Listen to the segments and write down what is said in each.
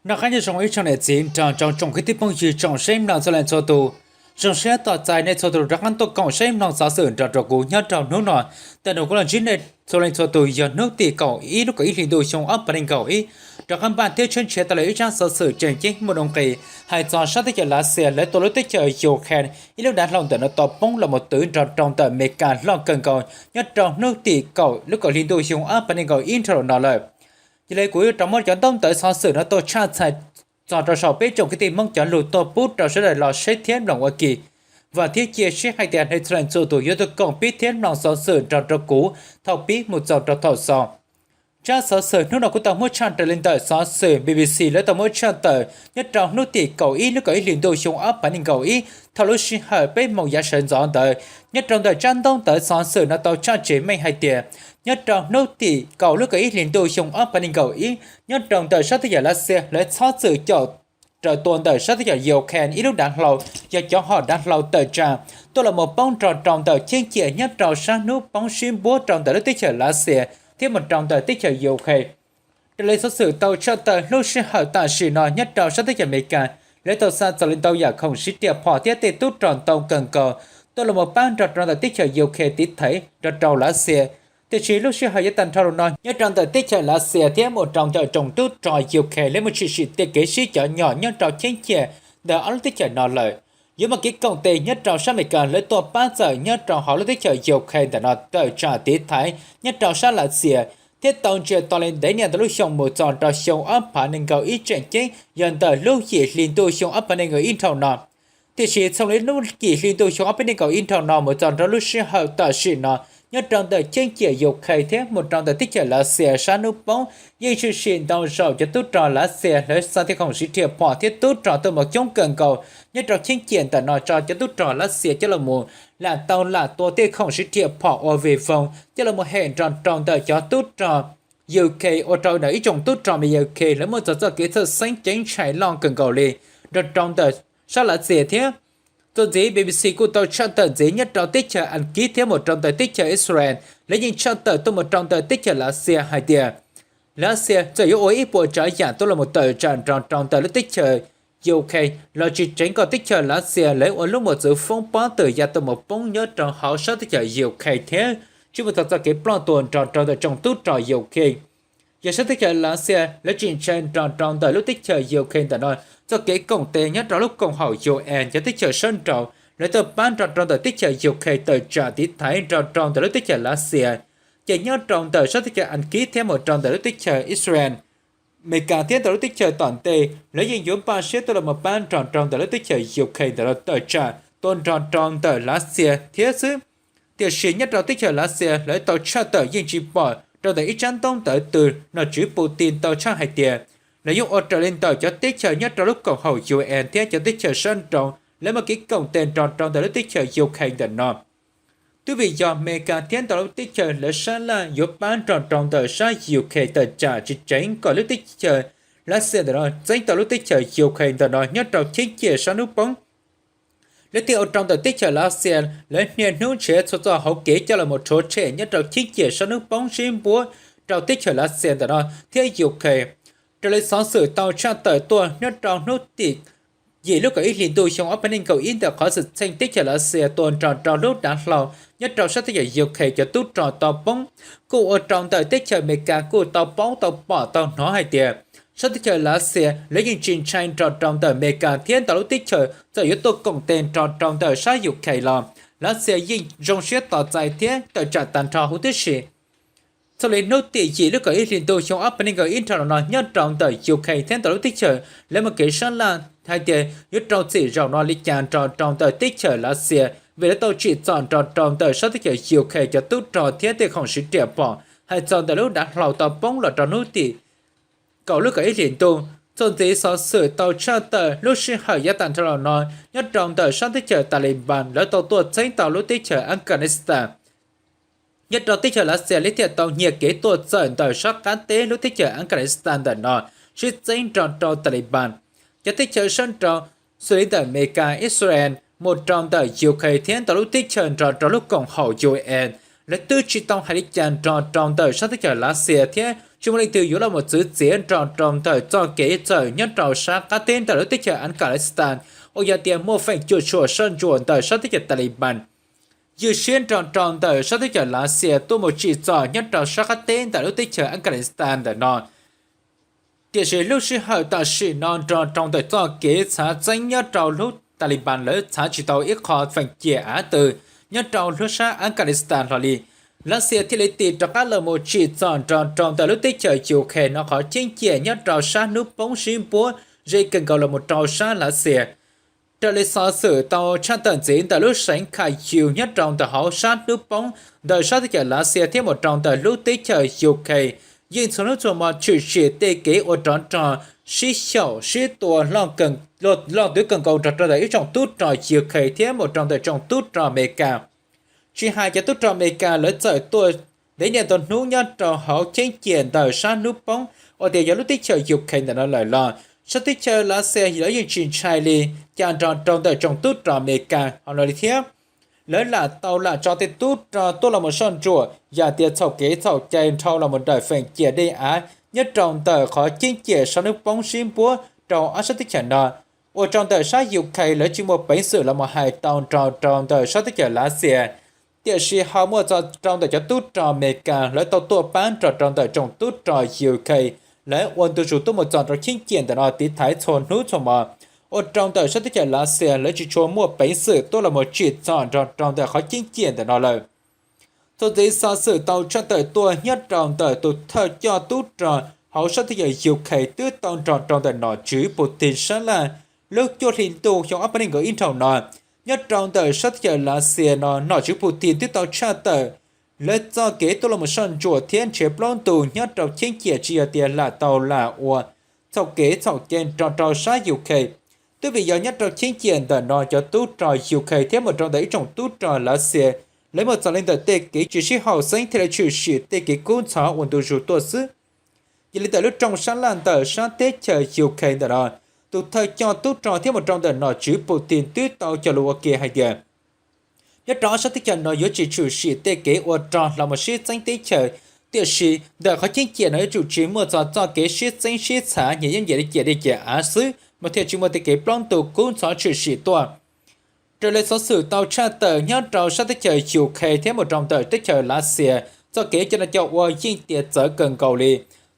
Noj qab nyob zoo ib tsoom niam txiv nrog rau tsoom kwv tij phooj ywg tsoom saib mloog txhua leej txhua tus. Zoo siab tos txais nej txhua tus rov qab tuaj koom saib mloog xov xwm nrog rau kuv nyob rau hnub no. Ntawm no kuv los ntsib nej txhua leej txhua tus yog hnub tim kaum ib lub kaum ib hlis ntuj xyoo ob phav nees nkaum ib, rov qab npaj thiab tshawb nrhiav tau lawm ib tsab xov xwm tseem ceeb muaj nuj nqis hais txog sab teb chaws Lav Xias lawv tua lub teb chaws Yus Khees ib lub dav hlau ntawm no tau poob los mus twv nrog rau ntawm Amelikas loj kawg nkaus nyob rau hnub tim kaum lub kaum hlis ntuj xyoo ob phav nees nkaum ib nrog rau no lawm. Yog li kuv yuav rov muab cov ntaub ntawv xov xwm no tuaj tshaj txhais txog rau saum peb tsoom kwv tij Hmoob cov lus tuaj pub rau sawv daws los saib thiab mloog ua ke. Vam thiab cia siab hais tias nej txhua leej txhua tus yuav tuaj koom pib thiab mloog xov xwm nrog rau kuv thaum pib mus txog rau thaum xaus. Tsab xov xwm hnub no kuv tau muab tshaj raws li ntawm xov xwm B B C lawv tau muab tshaj tawm nyob rau hnub tim kaum ib lub kaum ib hlis ntuj xyoo ob phav nees nkaum ib thaum lub sij hawm peb moos yav sawv ntxov ntawd. Nyob rau ntawm tsab ntaub ntawv xov xwm no tau tshaj tsev meej hais tias nyob rau hnub tim kaum lub kaum ib hlis ntuj xyoo ob phav nees nkaum ib, nyob rau ntawm sab teb chaws Lav Xias lawv txhob txwm caum raws tua ntawm sab teb chaws Yus Khees ib lub dav hlau, yog cov hom dav hlau tawm tsam tuaj los mus poob nrog rau ntawm cheeb ciam nyob rau sab hnub poob sib npuab rau ntawm lub teb chaws Lav Xias thiab mus rau ntawm teb chaws Yus Khees. Raws li xov xwm tau tshaj tawm lub sij hawm tam sim no nyob rau sab teb chaws Amelikas, lawv tau xa txog li ntau yam khoom siv riam phom thiab tej tub rog ntau kawg nkaus tuaj los mus pab nrog rau ntawm teb chaws Yus Khees tiv thaiv nrog rau Lav Xias. Tiam sis lub sij hawm yav tag nrho los no nyob rau ntawm teb chaws Lav Xias thiab mus rau ntawm tsoom tub rog Yus Khees lawv mus tshwm sim tej kev sib cov nyom nyob rau cheeb ciam ntawm ob lub teb chaws no lawm. Yuav muaj kev koom tes nyob rau sab Amelikas lawv tuaj pab txawm nyob rau hauv lub teb chaws Yus Khees ntawm no tawm tsam tiv thaiv nyob rau sab Lav Xias, thiab tau ntsia tos li ntev niaj ntawm lub xyoo mus txog rau xyoo ob phav nees nkaum ib tseem ceeb yog ntawm lub yim hli ntuj xyoo ob phav nees nkaum ib dhau no. Tiam sis txheej li lub yim hli ntuj xyoo ob phav nees nkaum ib dhau no mus txog rau lub sij hawm tam sim no, nyob rau ntawm cheeb ciam Yus Khees thiab mus rau ntawm teb chaws Lav Xias sab hnub poob yeej tshwm sim ntau zaus cov tub rog Lav Xias lawv xa tej khoom siv riam phom thiab tub rog tuaj mus coob kawg nkaus nyob rau cheeb ciam ntawm no tso cov tub rog Lav Xias coj los mus lam tau lam tua tej khoom siv riam phom ua vij voog coj los mus hem nrog rau ntawm cov tub rog Yus Khees ua rau ntawm ib tsoom tub rog me Yus Khees lawv muaj txog txoj kev txhawj xeeb ceeb ntshai loj kawg nkaus li nrog rau ntawm sab Lav Xias thiab. Txuas ntxiv B B C kuj tau tshaj tawm ntxiv nyob rau teb chaws Askiv thiab mus rau ntawm teb chaws Israel, lawv yeej tshaj tawm tuaj mus rau ntawm teb chaws Lav Xias hais tias Lav Xias txawm yuav ua ib puas tsav yam tuaj los mus tawm tsam nrog rau ntawm lub teb chaws Yus Khees los tsis tseev kom teb chaws Lav Xias lawv ua lub mos txwv foob pob tw ya tuaj mus poob nyob rau hauv sab teb chaws Yus Khees thiab tsis muaj txog txoj kev ploj tua nrog rau ntawm tsoom tub rog Yus Khees. Yog sab teb chaws Lav Xias lawv tsis ntshai nrog rau ntawm lub teb chaws Yus Khees ntawm no, txoj kev koom tes nyob rau lub koom haum U N cov teb chaws sab nraud lawv tuaj pab nrog rau ntawm teb chaws Yus Khees tawm tsam tiv thaiv nrog rau ntawm lub teb chaws Lav Xias, ces nyob rau ntawm sab teb chaws Askiv thiab mus rau ntawm lub teb chaws Israel, Amelikas thiab ntawm lub teb chaws tom ntej lawv yeej yuav npaj siab tuaj los mus pab nrog rau ntawm lub teb chaws Yus Khees ntawm no tawm tsam tua nrog rau ntawm Lav Xias thiab xwb. Tiam sis nyob rau teb chaws Lav Xias lawv tau tshaj tawm yeej tsis pom rau ntawm ib tsab ntaub ntawv twg. Nom tswv Putin tau tshaj hais tias lawv yuav ua raws li ntawm cov teb chaws nyob rau lub koom haum U N thiab cov teb chaws sab nraud lawv muaj kev koom tes nrog rau ntawm lub teb chaws Yus Khees ntawm no. Twb vim yog Amelikas thiab ntawm lub teb chaws lawv sab laj yuav pab nrog rau ntawm sab Yus Khees tawm tsam tsis tseev kom lub teb chaws Lav Xias ntawm no txeeb tau lub teb chaws Yus Khees ntawm no nyob rau cheeb ciam sab hnub poob. Lawv thiaj ua rau ntawm teb chaws Lav Xias lawv niaj hnub nrhiav txhua txoj hauv kev coj los mus rhuav tshem nyob rau cheeb ciam sab hnub poob sib npuab rau teb chaws Lav Xias ntawm no thiab Yus Khees. Raws li xov xwm tau tshaj tawm tuaj nyob rau hnub tim yim lub kaum ib hlis ntuj xyoo ob phav nees nkaum ib ntawm qhov xwm txheej teb chaws Lav Xias tua nrog rau lub dav hlau nyob rau sab teb chaws Yus Khees cov tub rog tau poob, kuj ua rau ntawm teb chaws Amelikas kuj tau paub tau pom tau hnov hais tias sab teb chaws Lav Xias lawv yeej tsis ntshai nrog rau ntawm Amelikas thiab ntawm lub teb chaws txawm yuav tuaj koom tes nrog rau ntawm sab Yus Khees los Lav Xias yeej zoo siab tos txais thiab tawm tsam tag nrho huv tib si. Txheej li hnub tim yim lub kaum ib hlis ntuj xyoo ob phav nees nkaum ib nrog rau no nyob rau ntawm Yus Khees thiab ntawm lub teb chaws lawv muaj kev sab laj hais tias yuav rau txim zaum no li cas nrog rau ntawm teb chaws Lav Xias vim lawv tau tsim txom nrog rau ntawm sab teb chaws Yus Khees cov tub rog thiab tej khoom siv riam phom hais txog ntawm lub dav hlau tau poob los rau hnub tim kaum lub kaum ib hlis ntuj. Txuas ntxiv xov xwm tau tshaj tawm lub sij hawm yav tag nrho los no nyob rau ntawm sab teb chaws Talibas lawv tau tuaj txeeb tau lub teb chaws Afghanistan. Nyob rau teb chaws Lav Xias lawv thiaj tau nyiag kev tuaj txawm ntawm sab qab teb lub teb chaws Afghanistan ntawm no sib txeeb nrog rau Talibas. Cov teb chaws sab nraud xws li ntawm Amelikas, Israel mus rau ntawm Yus Khees thiab ntawm lub teb chaws nrog rau lub koom haum U N, lawv twb tsis tau hais li cas nrog rau ntawm sab teb chaws Lav Xias thiab tsis muaj leej twg yuav los mus txwv txiav nrog rau ntawm txoj kev txawm nyob rau sab qab teb ntawm lub teb chaws Afghanistan uas yog tias muaj feem cuam tshuam soj ntsuam ntawm sab teb chaws Taliban. Ywj siab nrog rau ntawm sab teb chaws Lav Xias tuaj mus tsim txom nyob rau sab qab teb ntawm lub teb chaws Afghanistan ntawm no. Tiam sis lub sij hawm tam sim no nrog rau ntawm txoj kev txhav txeeb nyob rau lub Taliban lawv txhav tsis tau ib qho feem ciam av twg nyob rau lub sab Afghanistan hlo li, Lav Xias thiaj li tig rov qab los mus tsim txom nrog rau ntawm lub teb chaws Ukraine no qhov cheeb ciam nyob rau sab hnub poob sib npuab ze kawg nkaus los mus rau sab Lav Xias. Raws li xov xwm tau tshaj tawm ntxiv ntawm lub seev Kharkiv nyob rau ntawm hauv sab hnub poob ntawm sab teb chaws Lav Xias thiab mus rau ntawm lub teb chaws Ukraine yeej txhua hnub txhua hmo tshwm sim tej kev ua rov rog sib xyaum sib tua loj twv kawg nkaus nrog rau ntawm ib tsoom tub rog Ukraine thiab mus rau ntawm tsoom tub rog Amelikas. Tsis hais cov tub rog Amelikas lawv txawm tuaj ntev niaj ntau hnub nyob rau hauv cheeb ciam ntawm sab hnub poob uas tias yog lub teb chaws Ukraine ntawm no lawm los sab teb chaws Lav Xias lawv yeej tsis ntshai li cas nrog rau ntawm tsoom tub rog Amelikas hauv no li thiab. Lawv lam tau lam tso tej tub rog tuaj los mus soj ntsuam yam tias txhaum kev txhaum cai dhau los mus ntawm feem ciam dej av nyob rau ntawm qhov cheeb ciam sab hnub poob sib npuab rau ob sab teb chaws no, ua rau ntawm sab Ukraine lawv tsis muaj peev xwm los mus hais tau nrog rau ntawm sab teb chaws Lav Xias. Tiam sis ho muaj txog rau ntawm cov tub rog Amelikas lawv tau tuaj pab nrog rau ntawm tsoom tub rog Ukraine lawv ua ntu zus tuaj mus txog rau cheeb ciam ntawm no tiv thaiv txhua hnub txhua hmo, ua rau ntawm sab teb chaws Lav Xias lawv tsis tshua muaj peev xwm tuaj los mus tsim txom nrog rau ntawm qhov cheeb ciam ntawm no lawm. Txuas ntxiv xov xwm tau tshaj tawm tuaj nyob rau ntawm tus thawj coj tub rog hauv sab teb chaws Ukraine twb tau nrog rau ntawm nom tswv Putin sab laj lub cuaj hli ntuj xyoo ob phav nees nkaum ib dhau no. Nyob rau ntawm sab teb chaws Lav Xias no nom tswv Putin twb tau tshaj tawm lawv txoj kev tuaj los mus soj ntsuam thiab nrhiav plaub ntug nyob rau cheeb ciam tsis yog tias lam tau lam ua txhaum kev txhaum cai nrog rau sab Ukraine. Twb vim yog nyob rau cheeb ciam ntawm no cov tub rog Ukraine thiab mus rau ntawm ib tsoom tub rog Lav Xias lawv muaj txog li ntawm tej kev tsis sib haum xeeb thiaj li tshwm sim tej kev kub ntxhov ua ntu zus tuaj xwb. Yog li ntawm lub rooj sab laj ntawm sab teb chaws Ukraine ntawm no, tus thawj coj tub rog thiab mus rau ntawm nom tswv Putin twb tau cog lus ua ke hais tias nyob rau ob sab teb chaws no yuav tsis tshwm sim tej kev ua rog los mus sib txeeb teb chaws, tiam sis ntawm qhov cheeb ciam no yuav tsum tsis muaj txog txoj kev sib txeeb sib txhav nyias yeej nyias li ciam dej ciam av xwb mas thiaj tsis muaj tej kev plaub ntug kub ntxhov tshwm sim tuaj. Raws li xov xwm tau tshaj tawm nyob rau sab teb chaws Ukraine thiab mus rau ntawm teb chaws Lav Xias, txoj kev coj no coj ua yeej tias txawv kawg nkaus li.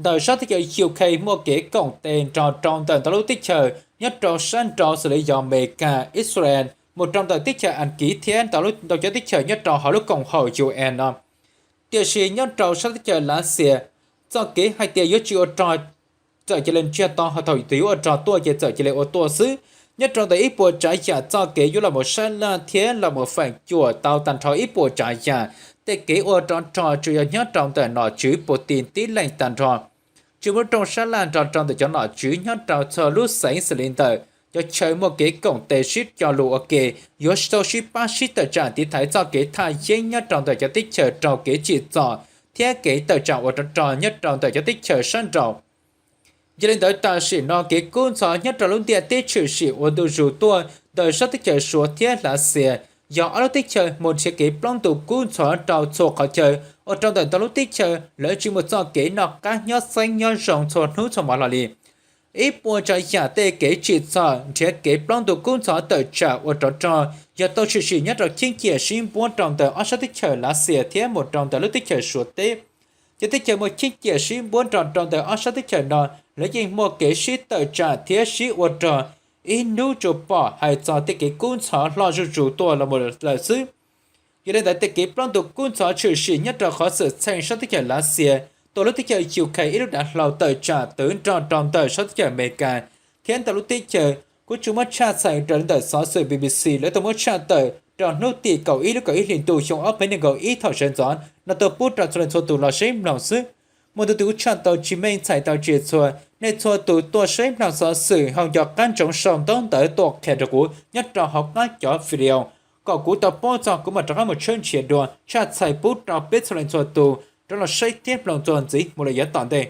Ntawm sab teb chaws Ukraine muaj kev koom tes nrog rau ntawm ntau lub teb chaws nyob rau sab nraud xws li yog Amelikas, Israel, mus rau ntawm teb chaws Askiv thiab ntau cov teb chaws nyob rau hauv lub koom haum U N no. Tiam sis nyob rau sab teb chaws Lav Xias, txoj kev hais tias yuav tsis ua rog txawm cia li ntsiag to ho thaum twg yuav ua rog tuaj ces txawm cia li ua tuaj xwb. Nyob rau ntawm ib puas tsav yam txoj kev yuav los mus sab laj thiab los mus feem cuam tau tag nrho ib puas tsav yam, tej kev ua rov rog tsuas yog nyob rau ntawm nom tswv Putin tib leeg tag nrho. Tsis muaj lub rooj sab laj nrog rau ntawm cov nom tswv nyob rau txhua lub xeev xws li ntawm cov chaw muaj kev koom tes sib cog lus ua ke, yuav tau sib pab sib tawm tsam tiv thaiv txoj kev thaj yeeb nyob rau ntawm cov teb chaws raug kev tsim txom thiab kev tawm tsam ua rov rog nyob rau ntawm cov teb chaws sab nraud. Yog li ntawd tam sim no kev kub ntxhov nyob rau lub ntiaj teb tshwm sim ua ntu zus tuaj ntawm sab teb chaws Suav thiab Lav Xias, yog ob lub teb chaws mus nrhiav kev plaub ntug kub ntxhov rau txhua qhov chaw, ua rau ntawm ntau lub teb chaws lawv tsis muaj txoj kev noj qab nyob xeeb nyob zoo txhua hnub txhua hmo hlo li. Ib puas tsav yam tej kev tsim txom nrhiav kev plaub ntug kub ntxhov tawm tsam ua rov rog yog tau tshwm sim nyob rau cheeb ciam sib npuab rau ntawm ob sab teb chaws Lav Xias thiab mus rau ntawm lub teb chaws Suav teb. Cov teb chaws muaj cheeb ciam sib npuab nrog rau ntawm ob sab teb chaws no, lawv yeej muaj kev sib tawm tsam thiab sib ua rog, ib hnub tsuas pom hais txog tej kev kub ntxhov loj zuj zus tuaj los mus lawm xwb. Yog li ntawd tej kev plaub ntug kub ntxhov tshwm sim nyob rau qhov xwm txheej sab teb chaws Lav Xias tuaj lub teb chaws Ukraine ib lub dav hlau tawm tsam twv nrog rau ntawm sab teb chaws Amelikas thiab ntau lub teb chaws. Kuv tsuas muab tshaj txhais raws li ntawm xov xwm B B C lawv tau muab tshaj tawm rau hnub tim kaum ib lub kaum ib hlis ntuj xyoo ob phav nees nkaum ib thaum sawv ntxov no tuaj pub rau txhua leej txhua tus los sib mloog xwb. Muaj ntu twg kuv tshaj tau tsis meej txhais tau tsis txhua, nej txhua tus tuaj saib mloog xov xwm hauv nco qab ntsoov sau ntaub ntawv tuaj qhia rau kuv nyob rau hauv qab cov video kom kuv tau paub txog kuv mam rov qab mus tshawb nrhiav dua tshaj txhais pub rau peb txhua leej txhua tus rov los saib thiab mloog txuas ntxiv mus lawm yav tom ntej.